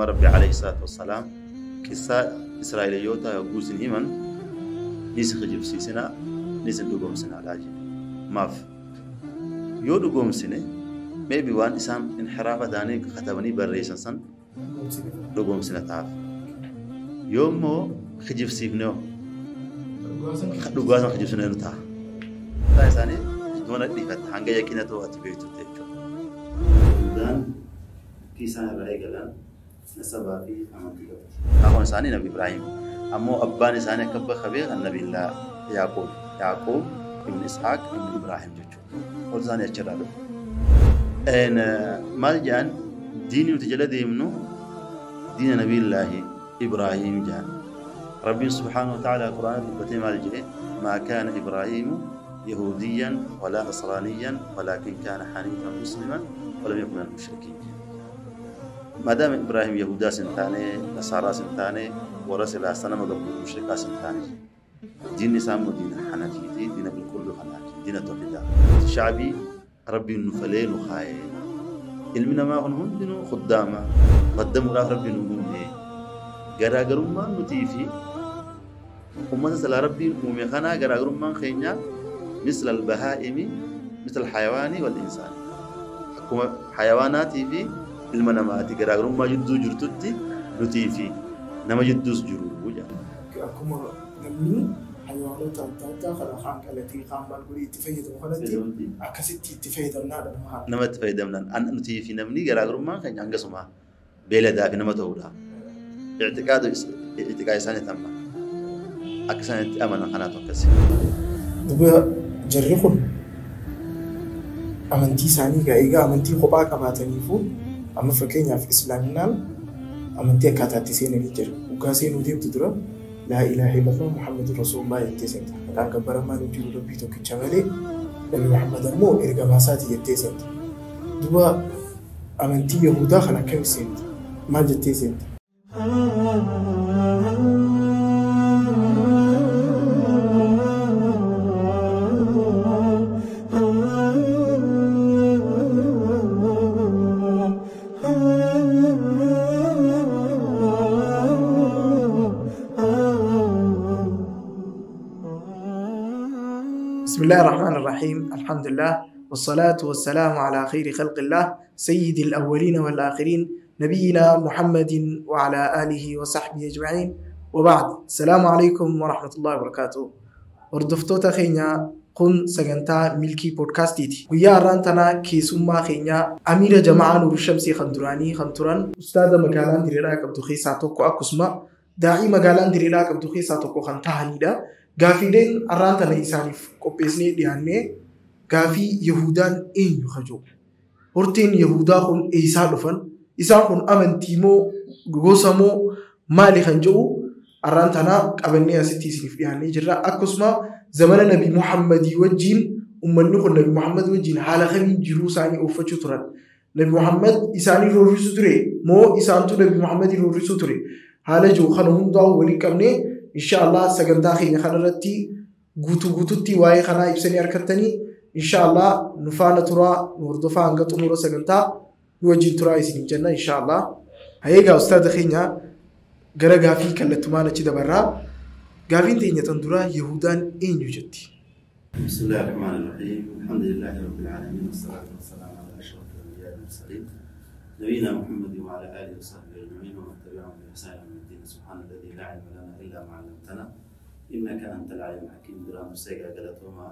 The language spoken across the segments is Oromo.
Ergamaa Rabbi alayhi salaatu wassalaam qissaa Israa'eliyoota yogguu isin himan ni isin kijibsiisinaa ni isin dhugoomsinaadhaa jedhe. Maaf yoo dhugoomsine maybe waan isaan inhiraafa ta'anii katabanii barreessan san dhugoomsina ta'aaf. Yoo immoo kijibsiifne hoo dhugaa san kijibsine nu ta'a. Mataa isaanii jidduma dhiifatta hanga yaqina ta'u ati beektutti jechuudha. Hundaan dubbii isaan irraa eegalan nasabaa fi amantii qabdi. Akaakuun isaanii Nabi Ibraahim. Ammoo abbaan isaanii akka bakka beekan Nabiillaa Yaaqoob. Yaaqoob ibn Ishaaq ibn Ibraahim jechuudha. Ol isaanii achirraa dhufe. Maal jedhan diinni nuti jala deemnu diina Nabiillaahi Ibraahim jedhan. Rabbiin subhaanahu wa ta'ala Qur'aana dubbatee maal jedhe maa kaana Ibraahiimu yahuudiyyan walaa nasraaniyyan walaakin kaana haniifan musliman walam yakun minal mushrikiin jedhe. Maadaama Ibraahim Yahudaas hin taane, Nasaaraas hin taane, warra silaa sanama gabbaru mushrikaas hin taane. Diinni isaa immoo diina Hanafiiti, diina qulqulluu kanaati, diina tawhiidaa. Shacbii Rabbiin nu falee nu kaaye. Ilmi namaa kun hundinuu khuddaama, khaddamuudhaaf Rabbi nu uume. Garaagarummaan nutii fi ummata silaa Rabbiin uume kanaa garaagarummaan keenya misla al-bahaa'imi, misla al-hayawaani wal insaani. Akkuma hayawaanaatii fi ilma namaati garaagarummaa jidduu jirtutti nutii fi nama jidduus jiru jedha. Akkuma namni hayawaanota adda addaa kana kaan qalatee kaan maal godhee itti fayyadamu kanatti akkasitti itti fayyadamnaadha nama haala. Nama itti fayyadamnaan nutii fi namni garaagarummaan keenya hangasuma beeladaa fi nama ta'uudha. I'tiqaadu i'tiqaa isaanii tamma. Akka isaan itti amanan kanaatu akkasi. Duuba jarri kun amantii isaanii egaa egaa amantii kophaa qabaataniifu amma fakkeenyaaf islaaminaan amantii akkaataa itti seenanii jira. Waggaa seenuu deemtu dura laa ilaaha illallah Muhammadu Rasuulullah jettee seenta. Maqaan gabbaramaan hin jiru Rabbii tokkicha malee Nabi Muhammad ammoo ergamaa isaati jettee seenta. Duuba amantii Yahudaa kana akkamitti seenta? Maal jettee seenta? بسم الله الرحمن الرحيم الحمد لله والصلاة والسلام على خير خلق الله سيد الأولين والآخرين نبينا محمد وعلى آله وصحبه أجمعين وبعد السلام عليكم ورحمة الله وبركاته. Hordoftoota keenya kun sagantaa Milkii Poodkaastiiti. Guyyaa har'aan tana keessummaa keenya Amiira Jama'aa Nuur Shamsii kan duraanii kan turan ustaada magaalaan Direedhaa qabdu keessaa tokko akkasuma daa'ii magaalaan Direedhaa qabdu keessaa tokko kan tahanidha. Gaafiileen har'aan tana isaaniif qopheessinee dhiyaannee gaafii Yahudaan eenyu kajoo? Horteen Yahudaa kun eessaa dhufan? Isaan kun amantii moo gosa moo maali kan jedhu har'aan tana qabannee asitti isiniif dhiyaannee jirra. Akkasuma zamana Nabi Muhammadii wajjin uummanni kun Nabi Muhammad wajjin haala kamiin jiruu isaanii ooffachuu turan? Nabi Muhammad isaanii roorrisuu ture moo isaantu Nabi Muhammadii roorrisuu ture? Haala jiru kana hundaa'u waliin qabnee inshallah sagantaa keenya kanarratti guutuu guututti waa'ee kanaa ibsanii harkattanii inshallah nu faana turaa nu hordofaa hanga xumura sagantaa nu wajjin turaa isiniin jenna inshallah. Egaa ustaada keenya gara gaafii kallattumaan achi dabarraa. Gaafiin teenya tan duraa Yahudaan eenyu jetti? بسم الله الرحمن الرحيم الحمد لله رب العالمين والصلاة والسلام على أشرف الأنبياء والمرسلين نبينا محمد وعلى آله وصحبه أجمعين ومن تبعهم بإحسان إلى يوم الدين سبحان الذي لا علم لنا إلا ما علمتنا إنك أنت العليم الحكيم. درام السيقة قالتهما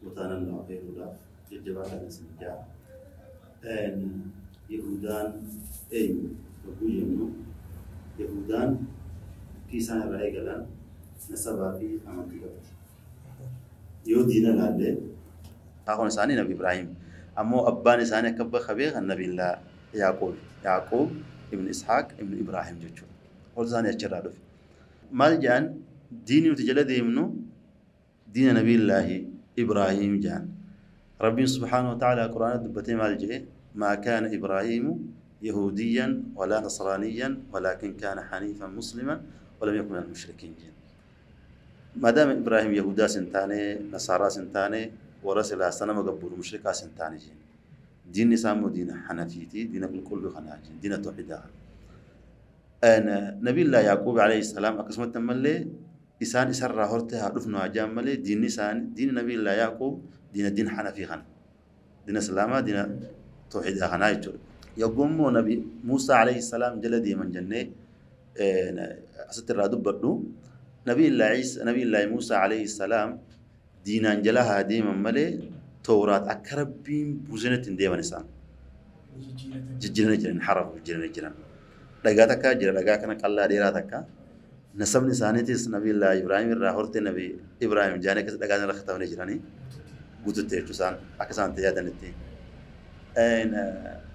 وتانا وخير ولا ججبات الناس يهودان أي وقول يهودان كيسان الرأي قالان نسبة في أمانتي قبتي yoo diina laallee akaakuun isaanii Nabi Ibraahim. Ammoo abbaan isaanii akka bakka beekan Nabiillaa Yaaqoob. Yaaqoob ibn Ishaaq ibn Ibraahim jechuudha. Ol isaanii achirraa dhufe. Maal jedhan diinni nuti jala deemnu diina Nabiillaahi Ibraahim jedhan. Rabbiin subhaanahu wa ta'ala Qur'aana dubbatee maal jedhe maa kaana Ibraahiimu yahuudiyyan walaa nasraaniyyan walaakin kaana haniifan musliman walam yakun minal mushrikiin jedhan. Maadaama Ibraahim Yahudaas hin taane, Nasaaraas hin taane, warra silaa sanama gabbaru mushrikaas hin taane jedhan. Diinni isaa immoo diina Hanafiiti, diina qulqulluu kanaa jedhan, diina tawhiidaa kana. Nabiillaa Yaaqub alayhi salaam akkasumatti ammallee isaan isarraa hortee haa dhufnu haa jaan malee diinni isaanii diinni Nabiillaa Yaaqub diina diin Hanafii kana. Diina Islaamaa diina tawhiidaa kanaa jechuudha. Yogguu immoo Nabi Muusaa alayhi salaam jala deeman jennee asitti irraa dubbadhu Nabiillaa Iisa Nabiillaa Muusaa alayhi salaam diinaan jala haa deeman malee Tawraat akka Rabbiin buusenetti hin deeman isaan. Jijjiiranii jiran harafu jijjiiranii jiran. Dhagaa takka jira dhagaa kana qallaa dheeraa takka. Nasabni isaaniitis Nabiillaa Ibraahim irraa hortee Nabi Ibraahim jaanii akkasii dhagaa irra katabanii jiranii guututti jechuu isaan akka isaan itti yaadanitti.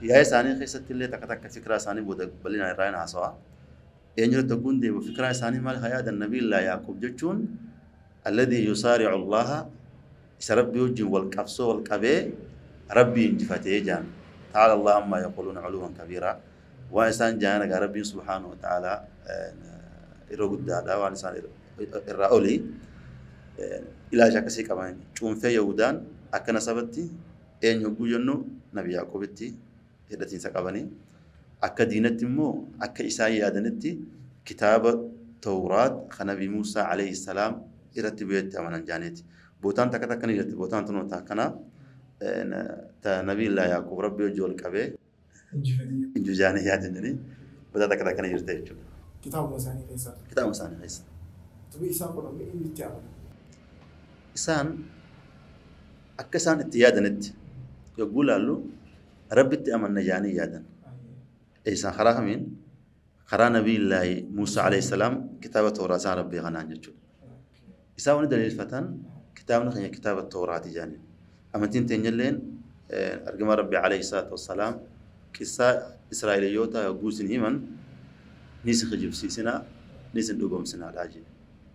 Yaa'ii isaanii keessatti illee takka takka fikiraa isaanii booda bal'inaan irraa hin haasawa. Eenyutti hogguun deemu fikiraa isaanii maal haa yaadan Nabiillaa Yaaqub jechuun alladhii yusaari'u Allaha isa Rabbii wajjin wal qabsoo wal qabee Rabbii injifatee jaan. Ta'ala Allah ammaa yaquluuna culuwan kabiiraa. Waan isaan jaan egaa Rabbiin subhaanahu wa ta'ala yeroo guddaadha waan isaan irraa olii ilaalcha akkasii qaban. Cuunfee Yahudaan akka nasabatti eenyu hogguu jennu Nabi Yaaqubitti hidhatiinsa qabanii. Akka diinatti immoo akka isaan yaadanitti kitaaba Tawraat kan Nabi Muusaa alayhi salaam irratti bu'etti amanan jaaneeti. Bootaan takka takka ni jirti. Bootaan tun akkana ta Nabiillaa Yaaqub Rabbi wajji wal qabee inju jaanii yaadan jedhanii bootaa takka takka ni jirti jechuudha. Kitaabuma isaanii keessaa. Kitaabuma isaanii keessa. Tubii isaan kun amma eenyutti amanu? Isaan akka isaan itti yaadanitti yogguu laallu Rabbitti amanna jaanii yaadan. Isaan karaa kamiin? Karaa Nabiillaahi Muusaa alayhi salaam kitaaba Tooraa isaan Rabbii kanaan jechuudha. Isaan wani daliilfatan kitaabni keenya kitaaba Tooraati jaaniin. Amantiin teenyalleen argamaa Rabbii alayhi salaatu wassalaam qissaa Israa'eliyoota yogguu isin himan ni isin kijibsiisinaa ni isin dhugoomsinaadhaa jedhe.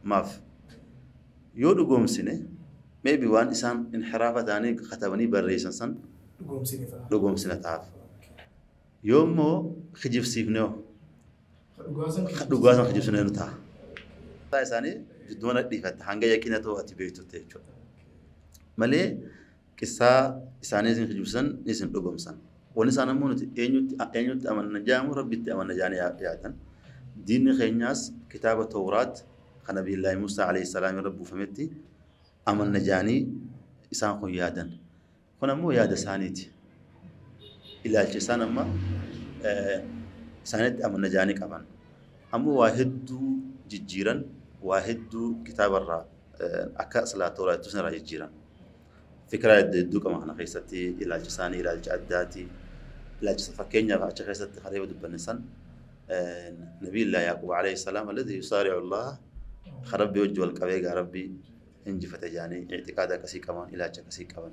Maaf? Yoo dhugoomsine maybe waan isaan inhiraafa ta'anii katabanii barreessan san dhugoomsina ta'aaf. Yoo immoo kijibsiifne hoo? Dhugaa san kijibsine nu ta'a. Isaanii jidduma dhiifatte hanga yaqiina ta'u ati beektutti jechuudha. Malee qissaa isaanii isin kijibsan ni isin dhugoomsan. Wanni isaan ammoo nuti eenyutti amanna jaamu Rabbitti amanna jaanii yaadan. Diinni keenyaas kitaaba Tawraat kan Nabiillaahi Muusaa alayhi salaam irra buufametti amanna jaanii isaan kun yaadan. Kun ammoo yaada isaaniiti. Ilaalcha isaan amma isaanitti amanna jaanii qaban. Ammoo waa hedduu jijjiiran, waa hedduu kitaabarraa akka silaa Tawraattuu sanarraa jijjiiran. Fikiraa hedduu qaba kana keessatti ilaalcha isaanii ilaalcha addaati. Ilaalcha fakkeenyaaf achi keessatti kareeba dubbanne san Nabiillaa Yaaqub alayhi salaam alladhi yusaari'u Allaha Rabbii wajji wal qabee gaa Rabbii injifate jaanii i'tiqaada akkasii qaban ilaalcha akkasii qaban.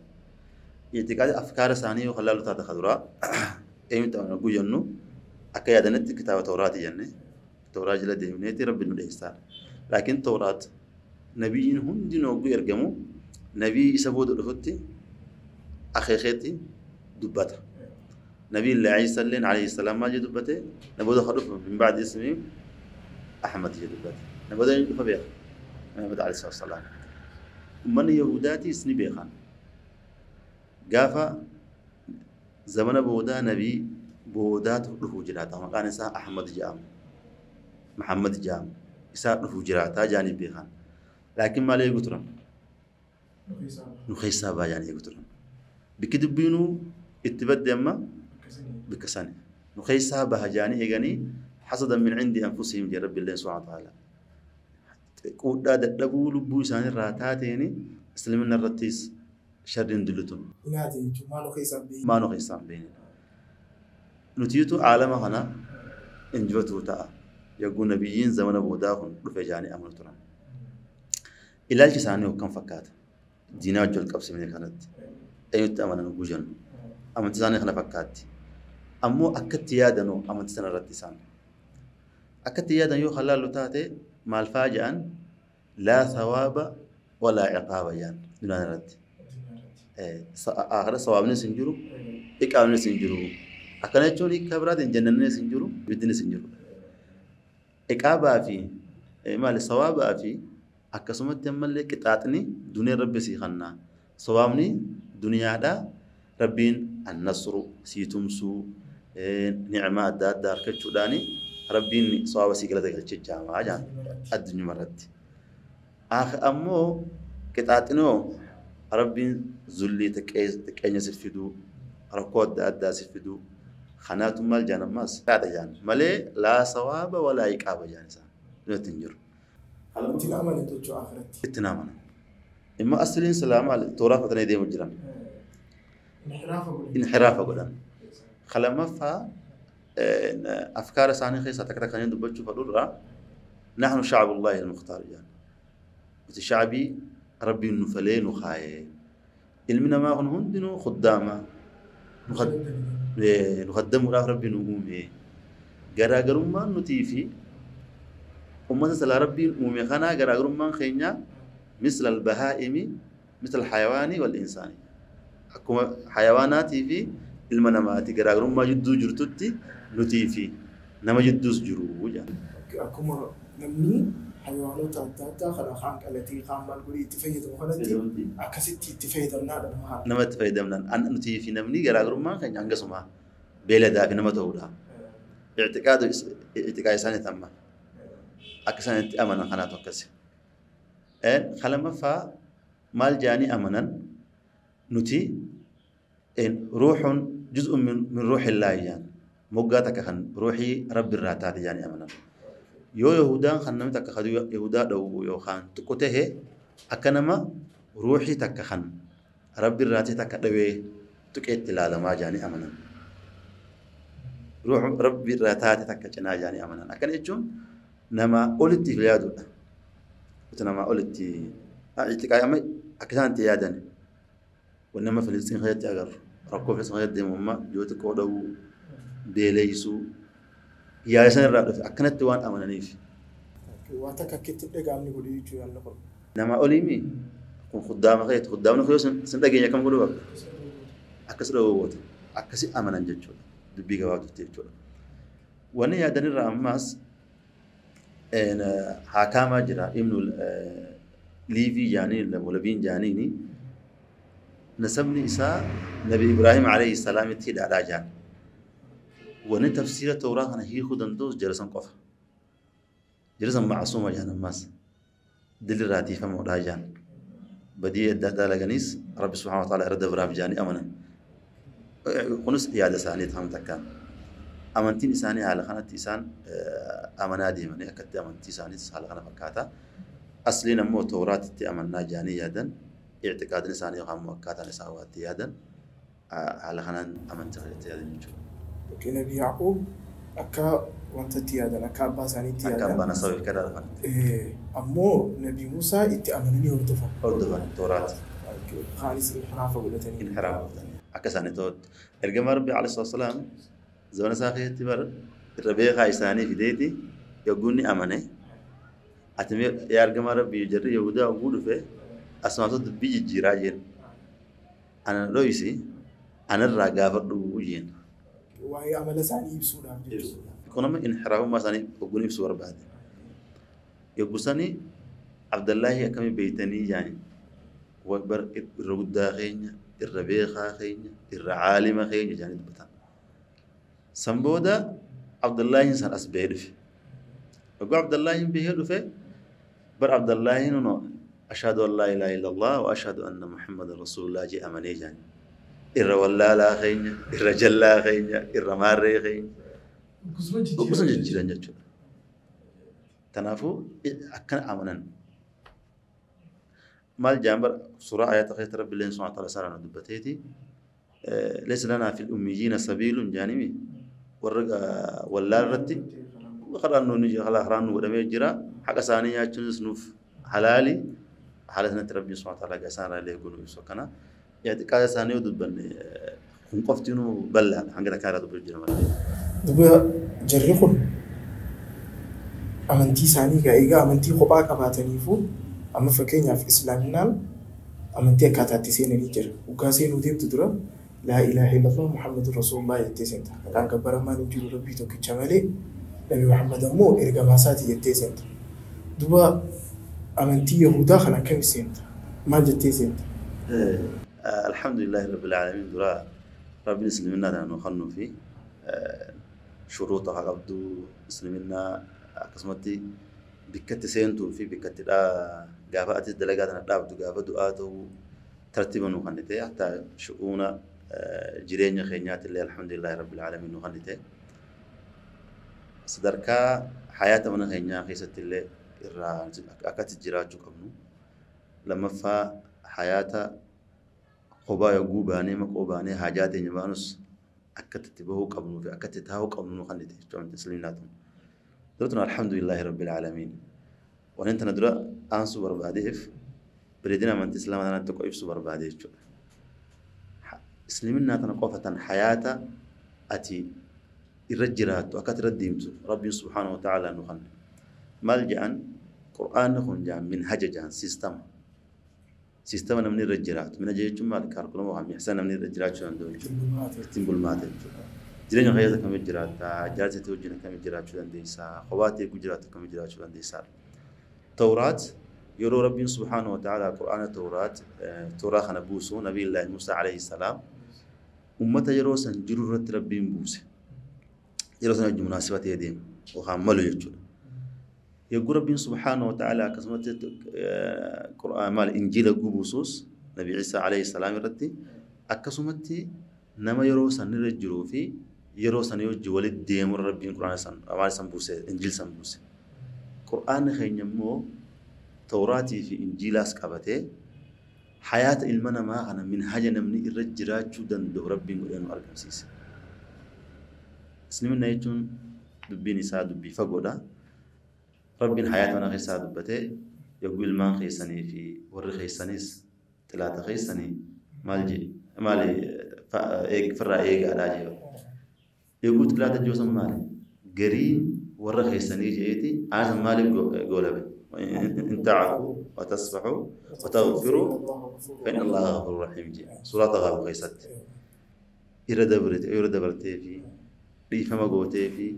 I'tiqaada afkaara isaanii yoo laallu taate kaduraa eenyutti amanna hogguu jennu akka yaadanitti kitaaba Tawraati jenne Tawraa jala deemneeti Rabbi nu dhiyeessaadha. Laakiin Tawraat nabiyyiin hundinuu hogguu ergamu nabii isa booda dhufutti akeekeetti dubbata. Nabiillaa Iisa illeen alayhi salaam maal jedhu dubbate na booda ka dhufu min ba'di ismi Ahmad jedhu dubbate. Na booda eenyu dhufa beeka? Muhammad alayhi salaam. Uummanni Yahudaatiis ni beekan. Gaafa zamana boodaa nabii boodaatu dhufuu jiraata. Maqaan isaa Ahmad jedhama. Muhammad jedhama. Isaa dhufuu jiraataa jaanii beekan. Laakiin maal eegu turan? Nu keessaa baa jaanii eegu turan. Bikki dubbiinuu itti badde amma bikka sani. Nu keessaa baha jaanii eeganii hasadan min cindi anfusihim jedhe Rabbi illee subhaanahu wa ta'ala. Quudhaa dadhabuu lubbuu isaaniirraa taateeni islamina irrattis sharriin dullitun. Nyaate jechuun maal keessaa hin beekne. Maal keessaa hin beekne. Nutiitu aalama kana injifatuu ta'a. Yogguu nabiyyiin zamana boodaa kun dhufe jaanii amanu turan. Ilaalchi isaanii akkam fakkaata? Diinaa wajji wal qabsiifne kanatti. Eenyutti amanan hogguu jennu? Amantii isaanii kana fakkaatti. Ammoo akkatti yaadanoo amantii sana irratti isaan. Akkatti yaadan yoo halaallu taate maal fa'aa jedhan laa thawaaba walaa ciqaaba jedhan duniyaan irratti. Aakhira sawaabnis hin jiru, iqaabnis hin jiru. Akkana jechuun hiika biraatiin jannannis hin jiru, ibiddinis hin jiru. Iqaabaa fi maali sawaabaa fi akkasumatti ammallee qixaaxni duniyaa rabbi sii kannaa. Sawaabni duniyaadhaa Rabbiin annasru sii tumsuu ni'maa adda addaa argachuudhaani Rabbiin sawaaba sii galata galchee jaamaa jaan addunyaa irratti. Ammoo qixaaxinoo Rabbiin zullii xiqqeenya si fiduu rakkoo adda addaa si fiduu kanaatu maal jaan ammaas qaada jaan malee laa sawaaba walaa iqaaba jaan isaan nuti hin jiru. Itti amanan jechuudha akhiratti. Itti amanan. Imma asliin silaa maal tooraa fudhatanii deemu jiran. Inxiraafa godhan. Kalamaffaa afkaara isaanii keessaa takka takka dubbachuu fedhurraa nahnu shacbullaahi al-mukhtaar jaan. Nuti shacbii Rabbiin nu falee nu kaayee. Ilmi namaa kun hundinuu khuddaama. Nu khaddamuudhaaf Rabbiin nu uume. Garaagarummaan nutii fi ummata silaa Rabbiin uume kanaa garaagarummaan keenya misla al-bahaa'imi misla al-hayawaani wal-insaani. Akkuma hayawaanaatii fi ilma namaati garaagarummaa jidduu jirtutti nutii fi nama jidduus jiru jedha. Akkuma namni hayawaanota adda addaa kana kaan qalatee kaan maal godhee itti fayyadamu kanatti akkasitti itti fayyadamnaadha nama haala. Nama itti fayyadamnaan nutii fi namni garaagarummaan keenya hangasuma beeladaa fi nama ta'uudha. Ictiqaa isaanii amma akka isaanitti amanan kanaatu akkasi. Kalamaffaa maal jaanii amanan nuti ruuxuun juz'un min ruuxillaahi jaan moggaa takka kan ruuxii rabbi irraa taate jaanii amanan. Yoo Yahudaan kan namni takka kan Yahudaa dhowwu yookaan xiqqo tahe akka nama ruuxii takka kan rabbi irraa ta'e takka dhawee tuqeetti ilaalamaa jaanii amanan. Ruuxu rabbi irraa taate takka cinaa jaanii amanan. Akkana jechuun nama olitti yaaduudha. Nama olitti itiqaa amma akka isaan itti yaadan. Wanni amma Filistiin keessatti agarru rakkoo Filistiin keessatti deemu amma yoo xiqqoo dhawuu beeleessuu yaada sana irraa dhufe akkanatti waan amananiif. Waan takka akkitti dhagahamni godhu jechuudha yaadni kun. Nama oliimi kun khuddaama keeti khuddaamni kun yoo sin dhageenya akkam godhuu qabda akkas dhowwoota akkasi amanan jechuudha dubbii gabaabduutti jechuudha. Wanni yaadanirraa ammaas haakaamaa jira ibnu liivii jaanii walabiin jaaniini nasabni isaa nabi Ibraahim alayhi salaamitti hidhaadhaa jaan. Wanni tafsiira tooraa kana hiikuu danda'us jara san qofa. Jara san macsuuma jaan ammaas dilirraa tiifamuudhaa jaan. Badii adda addaa laganiis Rabbi subhaanahu wa ta'aala irra dabraaf jaanii amanan. Kunis yaada isaanii ta'an takkaan. Amantiin isaanii haala kanatti isaan amanaa deemanii akkatti amantii isaaniis haala kana fakkaata. Asliin ammoo tooraatitti amannaa jaanii yaadan ictiqaadni isaanii yookaan ammoo akkaataan isaan waatti yaadan haala kanaan amantii irratti yaadan jechuudha. Nabi Yaaqoob akka wanta itti yaadan akka abbaa isaaniitti yaadan. Akka abbaan isaa karaa dhufan. Ammoo Nabi Musaa itti amananii hordofan. Hordofan tooraati. Kaanis inxiraafa godhatanii. Inxiraafa godhatanii. Akka isaanii ta'utti. Ergamaa Rabbi alayhi salaatu wasalaam zamana isaa keessatti bar irra beekaa isaanii fideeti yogguu inni amane ati yaa ergamaa Rabbi jarri Yahudaa yogguu dhufe asumaatota dubbii jijjiiraa jeen. Ana dhoyisi anarraa gaafadhu jeen. Waa'ee amala isaanii ibsuudhaaf jechuudha. Kun amma inxiraafummaa isaanii ogguun ibsuu barbaade. Yogguu sanii Abdallaahi akkamii beeytanii jaani bar irra guddaa keenya irra beekaa keenya irra caalima keenya jaanii dubbatan. San booda Abdallaahiin san as bahee dhufe. Yogguu Abdallaahiin bahee dhufe bar Abdallaahiin nunoo ashhadu an laa ilaaha illallah wa ashhadu anna Muhammadan rasuulullah jee amanee jaani. Irra wallaalaa keenya, irra jallaa keenya, irra maarree keenya. Gosa jijjiiran jechuudha. Kanaafuu akkana amanan. Maal jaan bar suuraa ayata keessatti Rabbi illee subhaanahu wa ta'aala sarara dubbateeti. Laysa lanaa fil ummiyyiina sabiilun jaanimi warra wallaal irratti karaan nuuni karaan nu godhamee jira. Haqa isaanii nyaachuunis nuuf halaali. Haala sanatti Rabbiin subhaanahu wa ta'aala isaan irraa illee eeguu nu ibsu akkana. Ictiqaada isaanii yoo dubbanne kun qoftinuu bal'aadha hanga takkaa irraa dubbachuu jira malee. Duba jarri kun amantii isaanii egaa amantii kophaa qabaataniifu amma fakkeenyaaf islaaminaan amantii akkaataa itti seenanii jira. Waggaa seenuu deemtu dura laa ilaaha illallah Muhammadur Rasuulullah jettee seenta. Maqaan gabbaramaan hin jiru Rabbii tokkicha malee Nabi Muhammad ammoo ergamaa isaati jettee seenta. Duba amantii Yahudaa kana akkami seenta? Maal jettee seenta? Alhamdulillahi Rabbil Aalamiin dura Rabbiin islaminaa kana nu kennuu fi Shuruuta haa qabdu Isliminnaa akkasumatti bikkatti seentuu fi bikkatti gaafa ati dalagaa tana dhaabdu gaafa du'aa ta'uu tartiiba nuu kennite hatta shu'uuna jireenya keenyaatti illee alhamdulillahi rabbil aalamiin nuu kennite. Sadarkaa hayaata mana keenyaa keessatti illee irraa akkatti jiraachuu qabnu. Lammaffaa hayaata kophaa yogguu baanee maqoo baanee haajaa teenya baanus akkatti itti bahuu qabnuu fi akkatti taa'uu qabnu nuu kennite jechuudha Isliminnaa tun. Duratun alhamdulillahi rabbil aalamiin. Waan tana dura aansuu barbaadeef bareedina amantii Islaamaa tanatti tokko ibsuu barbaade jechuudha. Isliminnaa tana qofa tan hayaata ati irra jiraattu akkatti irra deemtu Rabbiin subhaanahu wa ta'ala nu kenne. Maal jedhan Qur'aanni kun jedhan minhaja jedhan siistama. Siistama namni irra jiraatu. Minhaja jechuun maal kaalkulama waan mi'eessaa namni irra jiraachuu danda'u jechuudha. Ittiin bulmaata jechuudha. Jireenya keessa akkamitti jiraattaa? Jaarsa ta'e wajjin akkamitti jiraachuu dandeessaa? Kophaa ta'e jiraattu akkamitti jiraachuu dandeessaa? Tawraat yeroo Rabbiin subhaanahu wa ta'ala Qur'aana Tawraat Tooraa kana buusu Nabiyyillaahi Muusaa alayhi salaam ummata yeroo san jiru irratti Rabbiin buuse. Yeroo sana wajjin munaasiba ta'ee deema yookaan malu jechuudha. Yogguu Rabbiin subhaanahu wa ta'ala akkasumatti Qur'aan maal Injiila buusus Nabi Ciisaa alayhi salaam irratti akkasumatti nama yeroo san irra jiruu fi yeroo san wajjin walitti deemu Rabbiin Qur'aana san maal san buuse Injiil san buuse. Qur'aanni keenya immoo Tawraatii fi Injiilaas qabatee hayaata ilma namaa kana minhaja namni irra jiraachuu danda'u Rabbiin godhee nu argamsiise. Isliminnaa jechuun dubbiin isaa dubbii fagoodha. Rabbiin hayaata mana keessaa dubbatee yogguu ilmaan keessanii fi warri keessanis xilaata keessanii maal jedhe maali firraa eegaadhaa jedhe. Yogguu xilaata joosan maali? Gariin warra keessanii jedheeti aansan maaliif goolabe? إن تعفوا وتصفحوا وتغفروا فإن الله غفور رحيم جي سورة غافر قيست إرى دبرتي في ريفما قوتي في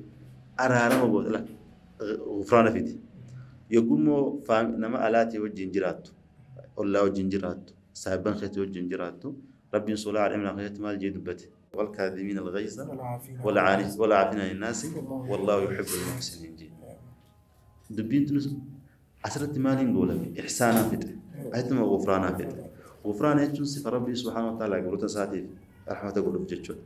أرارما قوتي لا غفران فيتي يقوموا نما آلاتي وجين جراتو الله وجين جراتو صاحبان خيتي وجين جراتو ربي صلى الله عليه وسلم مال جي دبتي والكاظمين الغيظ والعافين عن الناس والله يحب المحسنين جي دبين تنس أسرت مالين قولك إحسانا فتح أهتم غفرانا فتح غفرانا يجون صفة ربي سبحانه وتعالى قولوا تساتي رحمة قولوا بجتشون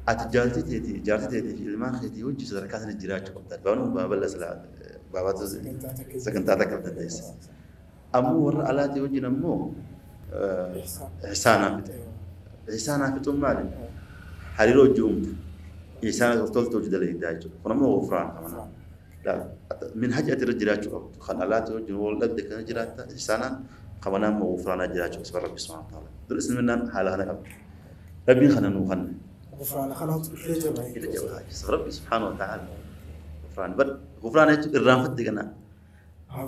أتجارتي تيتي جارتي تيتي في المان خيتي وجه سدركات الجراج قبضت بانو بابا سلا بابا سكنتاتك قبضت أمو ور علاتي وجه نمو إحسانا فتح إحسانا فتح مالي حريرو جومت إحسانا تولت وجد له دايج فنمو غفران كمان لا من هجأة الرجالات خلالات وجه ولد كان جرات إحسانا قبنا وغفرانا جرات سبحان ربي سبحانه وتعالى دول اسم منا حالها أنا ربي خلنا نوخنا غفران خلاص إلى جبهة ربي سبحانه وتعالى غفران بل غفران الرافت دقنا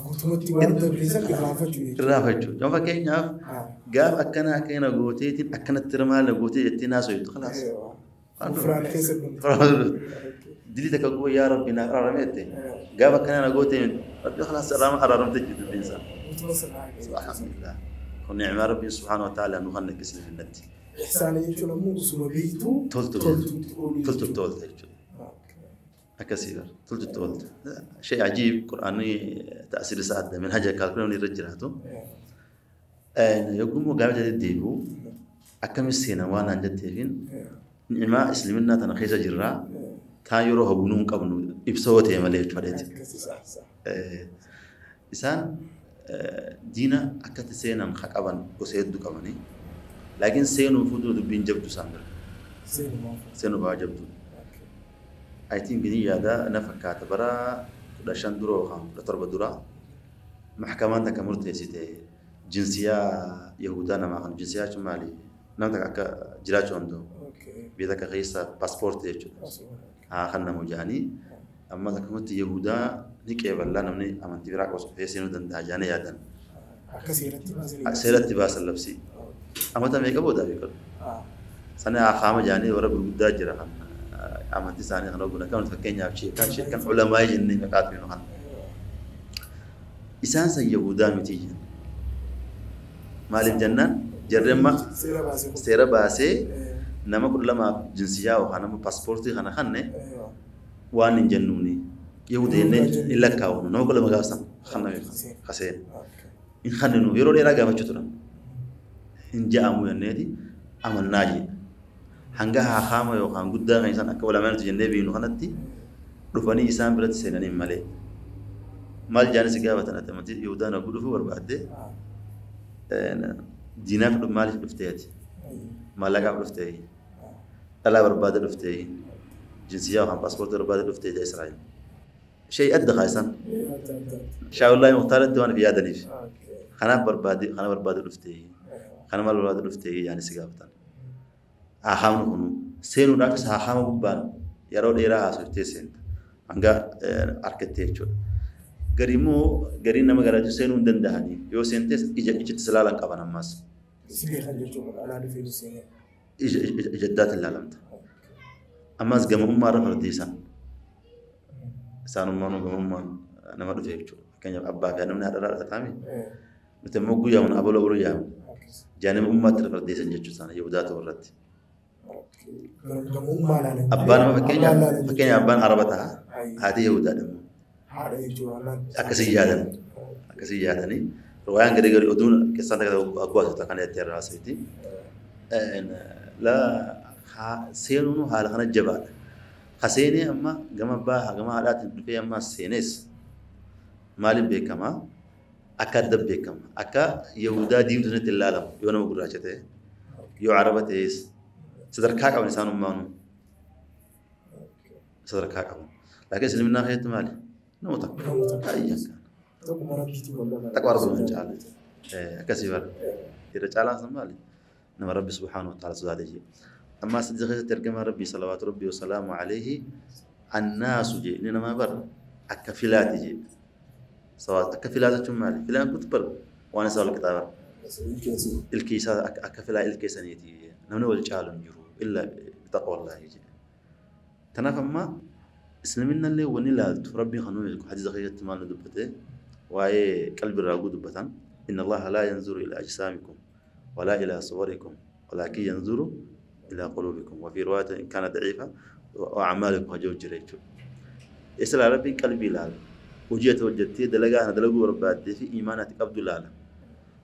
قلت وانت بريزك الرافت الرافت جم فكين قام أكنا أكنا قوتي أكنا الترمال قوتي التناس خلاص غفران كسب دليتك أقول يا ربي أنا رميته قام كان أنا قلت ربي خلاص أرمت جد الإنسان سبحان الله ونعم ربي سبحانه وتعالى أنه خلنا كسر في النت إحسان يجون موسى بيتو تلت تلت تلت أكثر تلت تلت شيء عجيب قرآني تأثير سعد من حاجة كالكلام اللي رجعته يقوم وقام جد ديبو أكمل السنة وأنا عند التفين نعمة إسلامنا تنخيس جرا تايرو هبونون قبنو إبسوته ملي فريت إنسان دينا أكت سينا مخك أبان وسيد كماني لكن سينو فودو دبين جبتو سامر سينو باجبتو I think بني هذا نفكات برا دشان درو خام لتربة درا محكمة تكمرت سيته جنسية يهودانا ما خن جنسية شمالي نعم تك جراج عنده بيتك غيسة باسبورت يجو خلنا مجاني أما تكمرت يهودا نكية بالله نمني أمن تبرك وصفه سينو دن دهجاني يادن سيرت باس اللبسي أما تم يقبو ده بيقول سنة خامة جاني ورا بالجدا جرا خم أمانتي ساني خلنا قلنا كم تفكين يا شيء كان شيء كان علماء جنني مقاتلين خن إنسان سيهودا متيجن مالك جنان جرم سيرة باسي Nama 12 jinsiyaa yookaan nama paaspoortii kana kanne waan hin jennuuni. Yahudee hin lakkaa'u nama 12 gaafsan kanname kaseen. Hin kanninu yeroo dheeraa gaafachuu turan. Hin ja'amu jenneeti amannaa jedha. Hanga haakaama yookaan guddaa kan isaan akka walamaan jennee beeknu kanatti dhufanii isaan biratti seenanii malee. Maal jaanis gaafatan ati amantii Yahudaan oguu dhufuu barbaadde diinaaf maaliif dhuftee ati? Maallaqaaf dhuftee? Dhalaa barbaada dhuftee? Jinsiyaa yookaan paaspoortii barbaada dhuftee jaa Israa'el. Shayii adda kaasan. Shaawullaahi Muhtaaratti waan yaadaniif. Kanaaf barbaade kana barbaada dhuftee? Kana maal barbaada dhuftee jaanis gaafatan. Haakaamni kun seenuudhaafis haakaama gubbaan yeroo dheeraa haasoftee seenta. Hanga harkattee jechuudha. Gari immoo gariin nama garaajuu seenuu hin danda'anii yoo seentes ija ijatti silaalan qaban ammas. Ija addaatiin ilaalamta. Ammas gamummaa irra fardiisan. Isaanummaan gamummaan nama dhufe jechuudha. Fakkeenyaaf abbaa fi namni haadha irraa dhalataami. Nuti immoo guyyaa kun abaloo abaloo yaamna. Jaanima ummaatti irra fardiisan jechuudha isaan Yihudaa ta'uu irratti. Abbaan nama fakkeenyaaf abbaan Araba ta'a. Haati Yihudaadha immoo. Akkasii yaadan. Akkasii yaadanii. Riwaayaan gadi gadi oduun keessaan takka guwaasota kana jettee irraa haasofti. Seenuun haala kana jabaadha. Ka seenee amma gama abbaa gama haadhaatiin dhufee amma seenes maaliif beekama? Akka adda beekama. Akka Yihudaa diimtuu sanatti ilaalamu yoo nama gurraacha ta'e yoo Araba ta'es sadarkaa qaban isaan ummaanuu sadarkaa qaban. Laakiin islaminaa keessatti maali? Nama tokko. Ayyan kana. Taqwa rabbi caala. Akkasii bara. Irra caalaan sun maali? Nama Rabbi subhaanahu wa ta'ala sodaate jee. Ammaa sadii keessatti ergamaa Rabbii salawaatu Rabbii wasalaamu alayhi annaasu jee inni namaa bara akka filaati jee. Akka filaa jechuun maali? Filaan kun bara waan isaa wal qixaa bara. Ilkii isaa akka filaa ilkeessaniiti. Namni wal caalu hin jiru illaa bitaqwallaahi jee. Kanaaf amma islaminallee wanni ilaaltu Rabbiin kan nuyi hadiisa keessatti maal nu dubbate waa'ee qalbii irraa oguu dubbatan inna Allaha laa yanzuru ilaa ajsaamikum walaa ilaa suwarikum walaakin yanzuru ilaa quluubikum wa fi riwaayatin in kaana daciifa wa acmaalikum hajoo jira jechuudha. Isa Rabbiin qalbii ilaala. Hojii ati hojjettee dalagaa kana dalaguu barbaaddee fi iimaana ati qabdu ilaala.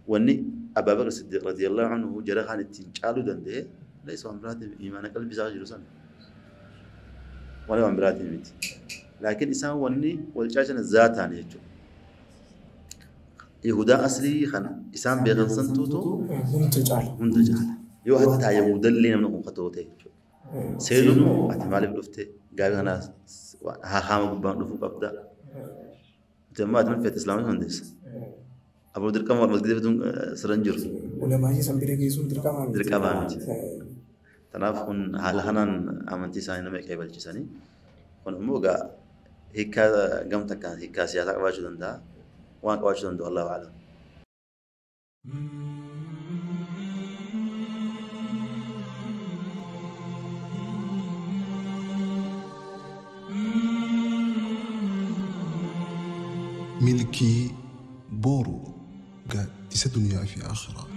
Wanni Abaa Bakr Siddiq radiyallahu anhu jara kan ittiin caaluu danda'e laysa waan biraatiin iimaana qalbii isaa jiru sana. Waan biraatiin miti. Laakiin isaan wanni wal caalchan zaataan jechuudha. Yihudaa aslii kana isaan beekan santuutu hunda caala. Hunda caala. Yoo hattaa Yahudallee namni kun katoo ta'e jechuudha. Seenuun ati maaliif dhufte gaabii kanaas haakaama gubbaan dhufuu qabda. Nuti ammoo ati mana feete islaamii hundeessa. Aboo dirqama wal masgida fiduun sirra hin jiru. Ulamaayii san bira geessuun dirqamaa miti. Dirqamaa miti. Kanaaf kun haala kanaan amantii isaanii nama qeebalchisanii. Kun immoo egaa hiikkaa gam takkaan hiikkaa siyaasaa qabaachuu danda'a. Waan qabaachuu danda'u Allahu a'lam. Milkii boru gaaddisa duniyaa fi akhiraa.